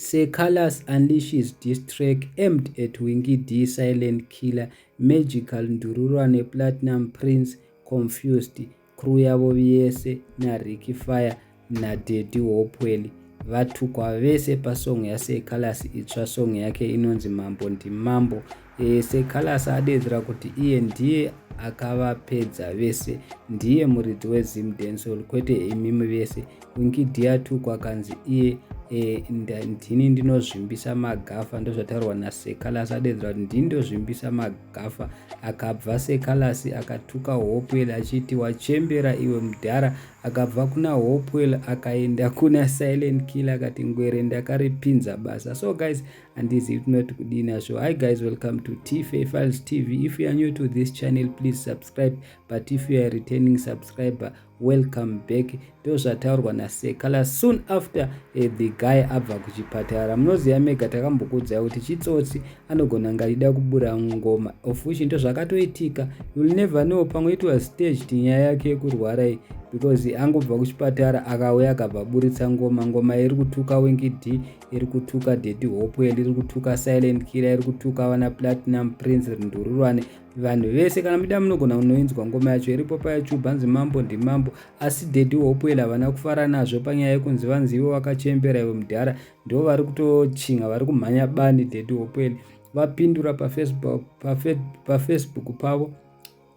Seh Calaz unleashes diss track aimed at Winky D, Silent Killer, Magical, Ndururane, Platinum Prince, Confused, crew yavo yese naRicky Fire naDaddy Hopewell. Vatukwa vese pasong yaSeh Calaz itsva. Song yake inonzi Mambo Ndimambo. Seh Calaz adedzera kuti iye ndiye akavapedza vese, ndiye muridzi weZim Dancehall, kwete imimi vese. Winky D atukwa, kanzi iye ndini ndinozvimbisa magafa. Ndozvataurwa naSeh Calaz. Adedzera kuti ndini ndozvimbisa magafa. Akabva Seh Calaz akatuka Hopewell achiti, "Wachembera iwe mudhara." Akabva kuna Hopewell akaenda kuna Silent Killer, akati, "Ngwere ndakaripinza basa." So guys, handizivi tinoti kudini nazvo. Hi guys, welcome to Tfa Files TV. If you are new to this channel, please subscribe, but if you are a returning subscriber, welcome back. Ndozvataurwa naSeh Calaz soon after the guy abva kuchipatara. Munoziva mega, takambokuudzai kuti chitsotsi, anogona nga achida kubura ngoma, of which ndozvakatoitika. You'll never know, pamwe it was staged nyaya yake yekurwara iyi, because angobva kuchipatara akauya akabva buritsa ngoma. Ngoma iri kutuka Winky D, iri kutuka Daddy Hopewell, iri kutuka Silent Killer, iri kutuka vana Platinum Prince, Ndururwane, vanhu vese. Kana muda munogona kunoinzwa ngoma yacho, iripo paYouTube, hanzi Mambo Ndimambo. Asi Daddy Hopewell havana kufara nazvo panyaya yekunzi vanzi, "Iwe wakachembera iwe mudhara." Ndo vari kutochinga, vari kumhanya bani. Daddy Hopewell vapindura paFacebook pavo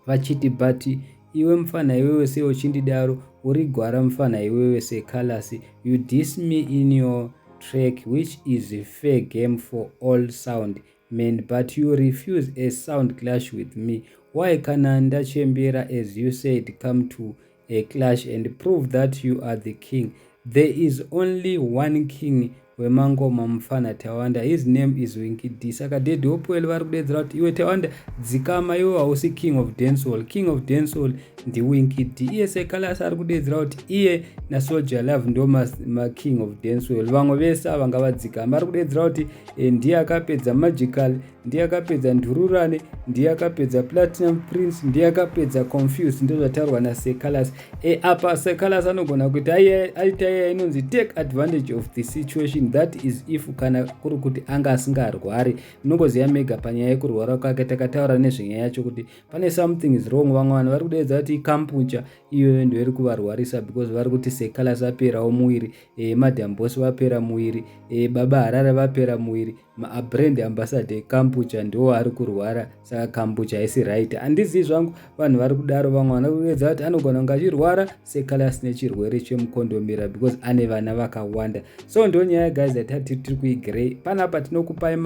vachiti, "But iwe mufana iwewe, sei uchindidaro? Uri gwara mufana iwewe. Seh Calaz, you diss me in your track, which is a fair game for all sound men, but you refuse a sound clash with me. Why? Kana ndachembera as you said, come to a clash and prove that you are the king. There is only one king wemangoma, mufana Tawanda. His name is Winky D." Saka Daddy Hopewell vari kudedzera kuti, "Iwe Tawanda, dzikama iwe, hausi king of dancehall. King of dancehall ndiWinky D." Iye Seh Calaz ari kudedzera kuti iye naSoul Jah Love ndo making of dancehall, vamwe vese ava ngavadzikama. Ari kudedzera kuti ndiye akapedza Magical, ndiye akapedza Ndururane, ndiye akapedza Platinum Prince, ndiye akapedza Confused. Ndozvataurwa naSeh Calaz. Apa Seh Calaz anogona kuti aita iya inonzi take advantage of the situation. That is if kana kuri kuti anga asingarwari. Munongoziva mega panyaya yekurwara kwake, takataura nezvenyaya yacho kuti pane something is wrong. Vamwe vanhu vari kudeedza kuti ikombucha iyoyo ndo iri kuvarwarisa, because vari kuti Seh Calaz aperawo muviri, Madam Boss vapera muviri, Baba Harare vapera muviri, mabrand ambassador ekombucha ndo ari kurwara, saka kombucha haisi right. Handizivi zvangu, vanhu vari kudaro. Vamwe vana kuedza kuti anogona kunge achirwara Seh Calaz nechirwere chemukondombera, because ane vana vakawanda. So ndo nyaya guys yatati tiri kuigrey panapa. Tinokupai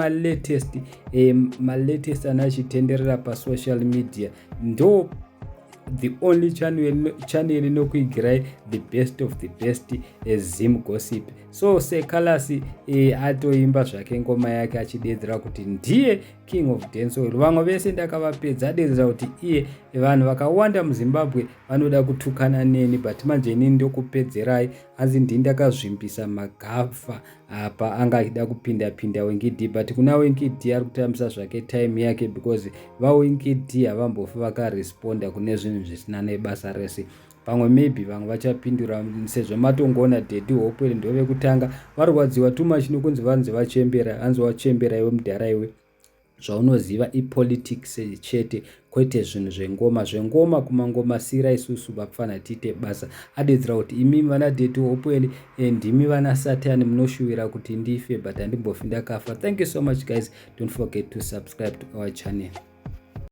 malatest ana achitenderera pasocial media. Ndo the only channel inokuigirai the best of the best Zim gossip. So Seh Calaz atoimba zvake ngoma yake achidedzera kuti ndiye king of dancehall, vamwe vese ndakavapedza. Adedzera kuti iye vanhu vakawanda muZimbabwe vanoda kutukana neni, but manje inini ndokupedzerai. Hanzi ndini ndakazvimbisa magafa. Apa anga achida kupinda pinda Winky D, but kuna Winky D ari kutambisa zvake time yake, because vaWinky D havambofi vakaresponda kune zvinhu zvisina nebasa rese. Pamwe maybe vamwe vachapindura, sezvo matongoona Daddy Hopewell ndovekutanga varwadziwa too much nokunzi vanzi vachembera. Hanzi, "Wachembera iwe mudhara iwe, zvaunoziva ipolitics chete, kwete zvinhu zvengoma. Zvengoma kumangoma sira isusu vapfana tiite basa." Adedzera kuti, "Imimi vana Daddy Hopewell, ndimi vana Satani, munoshuvira kuti ndife, but handimbofi ndakafa." Thank you so much guys. Don't forget to subscribe to our channel.